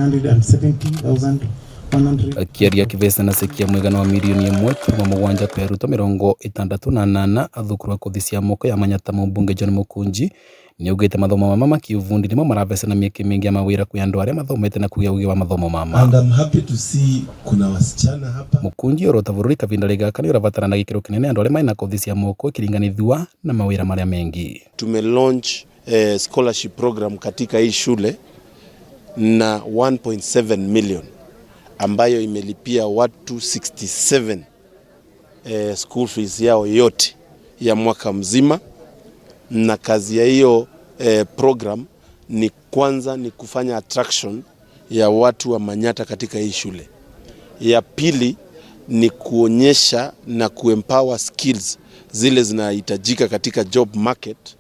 970,100. Akiaria akĩvecana ceki ya mũigana wa mirioni 1.7 kwĩ arutwo 68 a thukuru wa kothi cia moko ya Manyatta mũmbunge John Mukunji nĩaugĩte mathomo mama ma kĩubundi nĩmo maravecana mĩeke mĩingĩ ya mawĩra kwĩ andũ arĩa mathomete na kũgĩa ũgĩ wa mathomo mama. And I'm happy to see kuna wasichana hapa. Mukunji orota bũrũri kavinda gaka nĩũrabatarana gĩkĩro kĩnene andũ arĩa mena kothi cia moko ikiringanithua na mawĩra marĩa mengi. Tume launch scholarship program katika hii shule na 1.7 million ambayo imelipia watu 67 school fees yao yote ya mwaka mzima, na kazi ya hiyo program ni kwanza ni kufanya attraction ya watu wa Manyatta katika hii shule. Ya pili ni kuonyesha na kuempower skills zile zinahitajika katika job market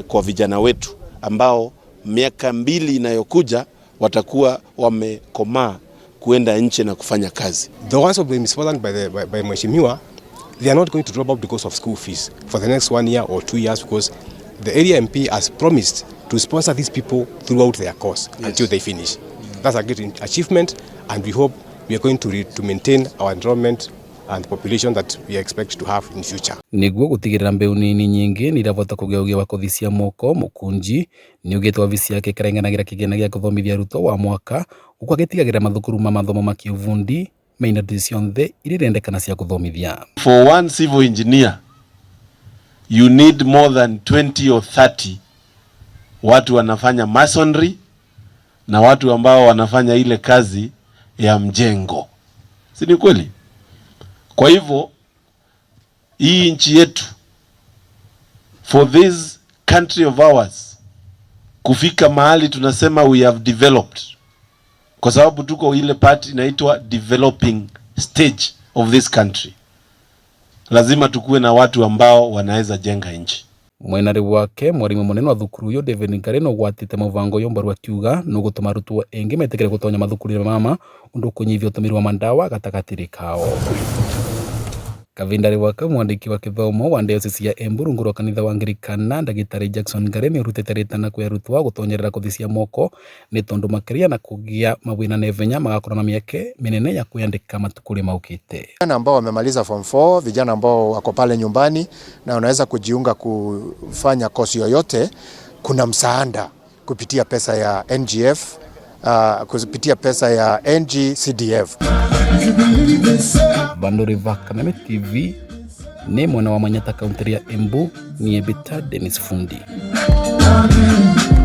kwa vijana wetu ambao miaka 2 inayokuja watakuwa wamekomaa kuenda nje na kufanya kazi. The ones who have been sponsored by Mheshimiwa, they are not going to drop out because of school fees for the next 1 year or 2 years, because the area MP has promised to sponsor these people throughout their course until they finish. That's a great achievement, and we hope we are going to maintain our enrollment and population that we expect to have in future. Niguo gutigirira mbeu nini nyingi nĩirabota kũgĩa ũgĩ wa kothi cia moko, Mukunji nĩaugĩte wabici yake ĩkarenganagĩra kĩgĩna gĩa gũthomithia arutwo wa mwaka gũkũ agĩtigagĩrĩra mathukuru ma mathomo ma kĩubundi mena indo cionthe iria irendekana cia gũthomithia. For one civil engineer you need more than 20 or 30 watu wanafanya masonry na watu ambao wanafanya ile kazi ya mjengo, si ni kweli? Kwa hivyo hii nchi yetu, for this country of ours kufika mahali tunasema we have developed, kwa sababu tuko ile part inaitwa developing stage of this country, lazima tukuwe na watu ambao wanaweza jenga nchi. Mwenari wake mwarimu munene wa thukuru uyu David Ngare no gwatite mubango uyu mbaru akiuga nugutuma arutwo engi metikire gutonya mathukuru mama undu kunyivia utumiri wa mandawa gatagati kao. Kavindari wake mwandiki wa kithomo wa diocese ya Embu rungu rwa kanitha wa Anglikana ndagitari Jackson Ngare nĩarutĩte rĩtana kwĩ arutwo gũtonyerera kothi cia moko nĩ tondũ makĩria na kũgĩa mawĩra naihenya magakorwo na mĩeke mĩnene ya kwĩandĩka matukũ maũkĩte. Vijana ambao wamemaliza form 4, vijana ambao wako pale nyumbani na wanaweza kujiunga kufanya kosi yoyote, kuna msaada kupitia pesa ya NGF, kupitia pesa ya NGCDF. Bandori va Kameme TV ni mwena wa Manyatta kaunti ya Embu ni Ebita Dennis Fundi. Amen.